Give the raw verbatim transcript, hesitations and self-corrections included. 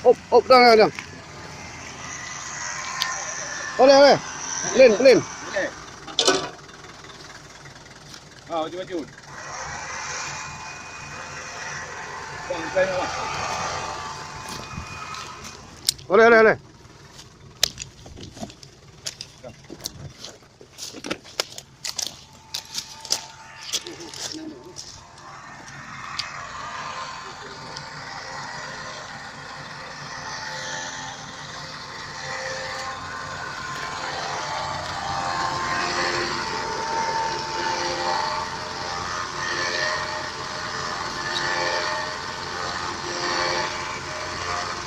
Op, op, dang, dang, dang. Oleh, oleh. Plain, plain. Ah, maju, maju. Bang, saya nak. Oleh, oleh, oleh.